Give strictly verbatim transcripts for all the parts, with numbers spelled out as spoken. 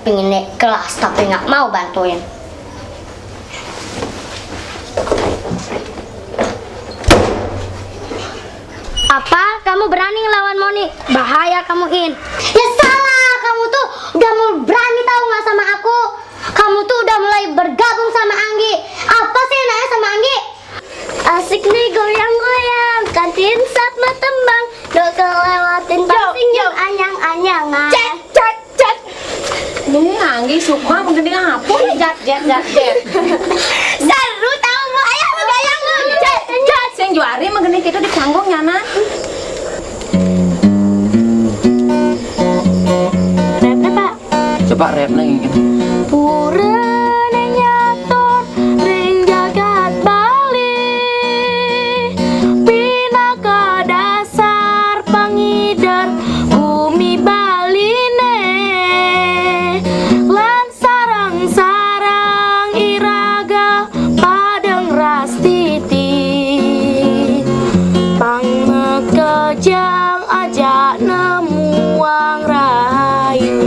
Ini kelas tapi nggak mau bantuin. Apa? Kamu berani ngelawan Moni? Bahaya kamu, In. Ya salah, kamu tuh udah mau berani tahu nggak sama aku. Kamu tuh udah mulai bergabung sama Anggi. Apa sih enaknya sama Anggi? Asik nih goyang-goyang, kantin saat tembang. Dok kelewatin yo, pasti yo. Anyang-anyangan. Cek, cek, cek. Ini Anggi suka mendening apa? Jat, jat, jat, jat. Seru tahu mau, ayo mau goyang mau. Cek, cek. Sing juari mendening kita di panggung nyana. Rap, Pak. Coba rap nih. Purane nyatur ring jagat Bali, pinaka dasar pangider bumi Baline, lan sareng-sareng iraga padeng rastiti, pang makejang aja nemuang rahayu.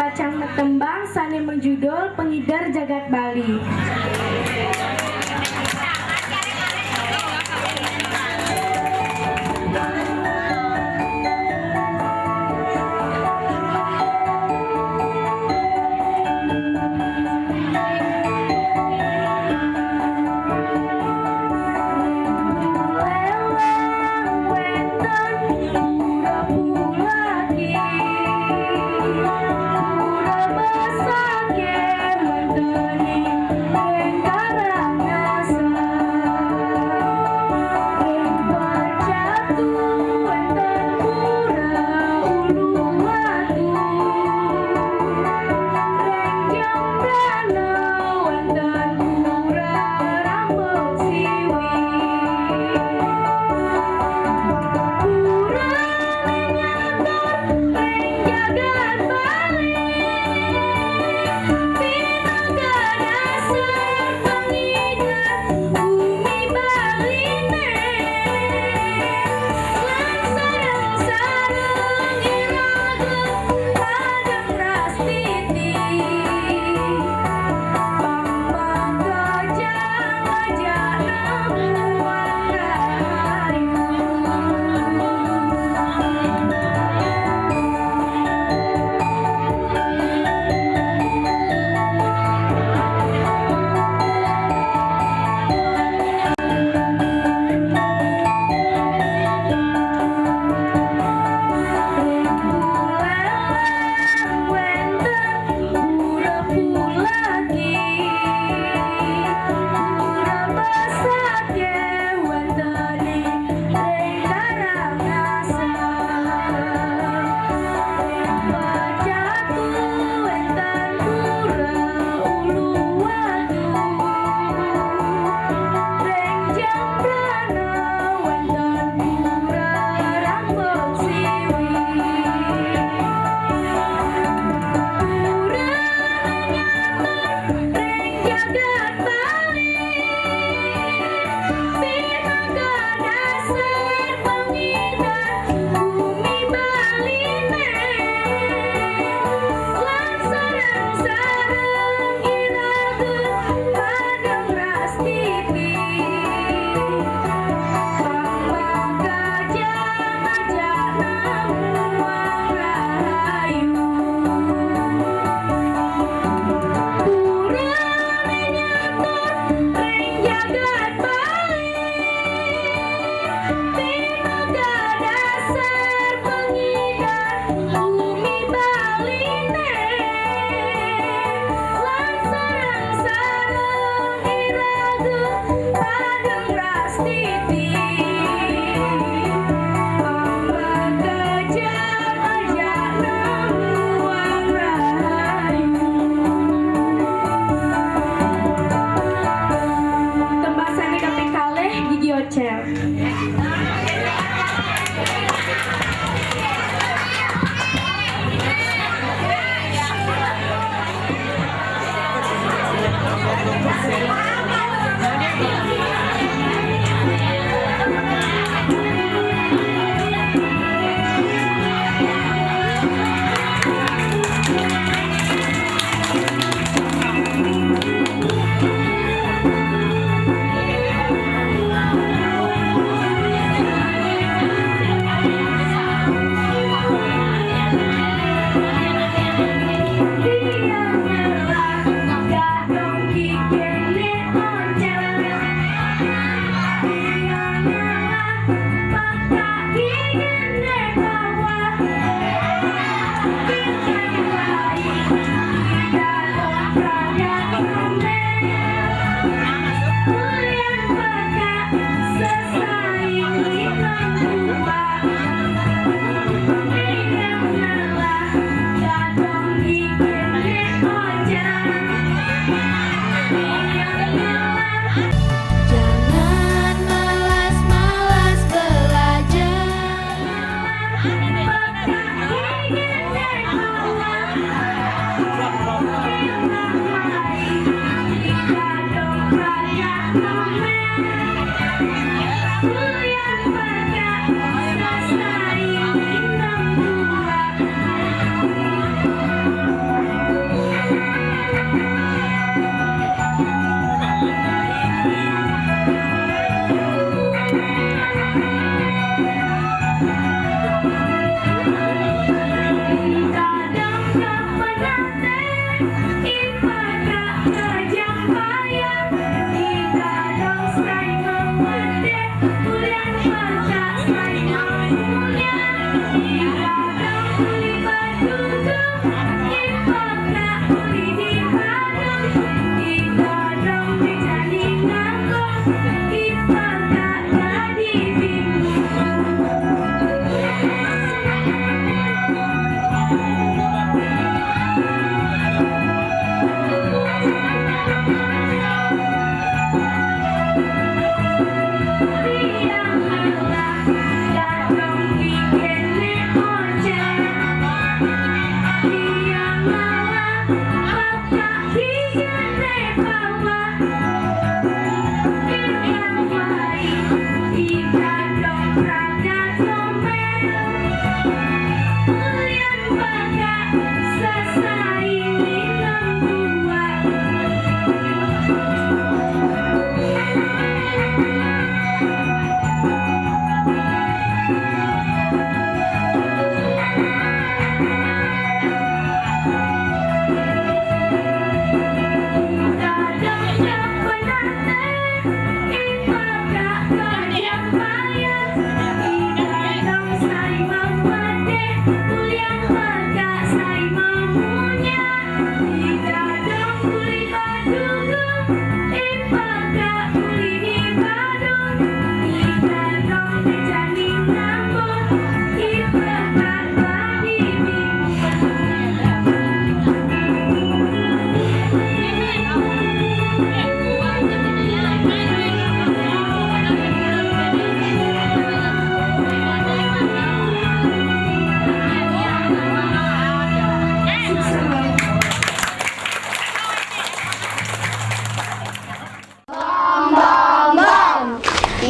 Tembang sané menjudul Pengidar Jagat Bali. Tembasane kaping kalih, Gigi Ocel.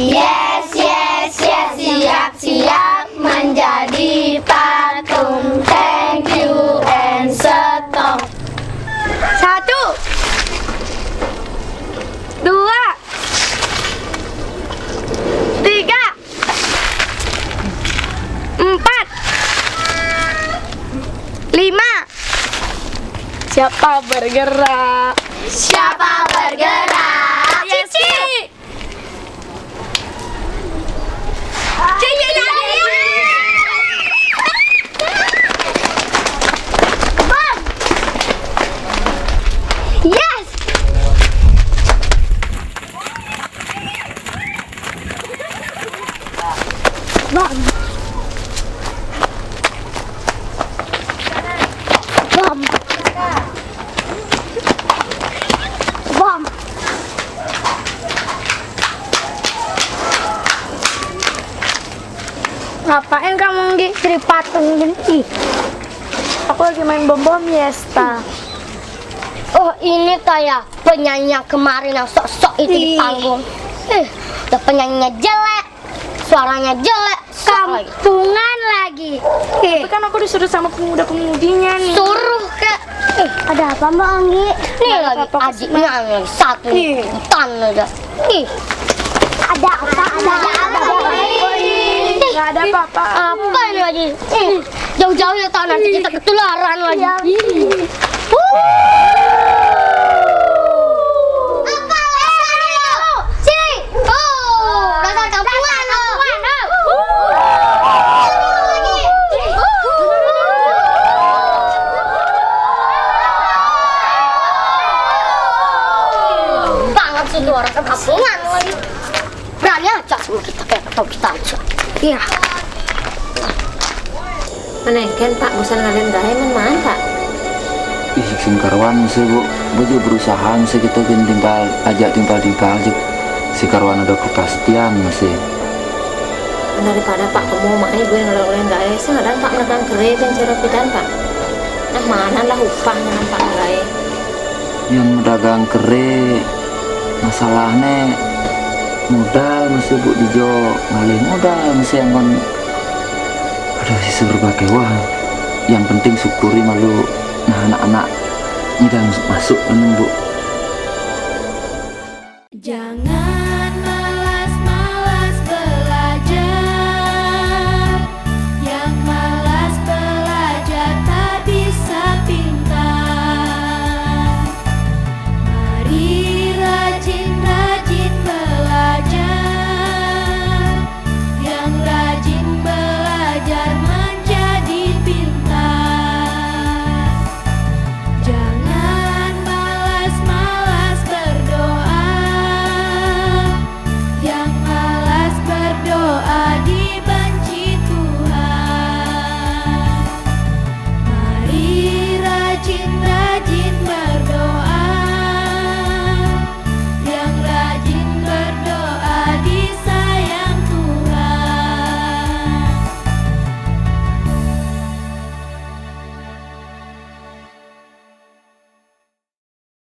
Yes, yes, yes, siap, siap menjadi patung. Thank you and stop. Satu, dua, tiga, empat, lima. Siapa bergerak? Siapa bergerak? Cici. Cici, Cici. Bang. Yes. Bang. Bang. Bang. Ngapain kamu, Nggi, jadi patung gini? Ih. Aku lagi main bom-bom, Yesta. Oh, ini kayak penyanyi yang kemarin yang sok-sok itu di panggung. Ih, udah penyanyinya jelek, suaranya jelek, sok lagi. Kampungan lagi. Ih. Tapi kan aku disuruh sama pemuda-pemudinya nih. Suruh ke. Ih, ada apa, Mbak Anggi? Nih lagi apa-apa sih, adiknya yang lagi satu nih, ikutan aja. Ih. Ada apa? Ada apa? Nggak ada apa-apa. Apa ini lagi? Ih. Jauh-jauh ya, tahu nanti kita ketularan lagi. Iya. Ih. Wuh. Apa lagi? Sini. Oh, dasar kampungan lo. Banget sih tuh orang kampungan lagi. Berani aja sama kita, kayak tahu kita aja. Iya. Mana kan, Pak, bosan ngadain dae, men maan, Pak? Ih, sing karuan sih, Bu. Bu juga berusaha sih kita gin timpal aja, timpal-timpal aja. Si karuan ada kepastian masih. Daripada Pak kamu mai gue ngadain dae, sih ngadain Pak ngadain kerja dan cara pidan, Pak. Nah, mana lah upahnya, Pak, dae. Yang dagang kere, masalahnya modal masih, Bu, dijo, ngalih modal masih yang kon. Aduh, si serba kewah. Yang penting syukuri malu. Nah, anak-anak ini udah masuk kan, Bu.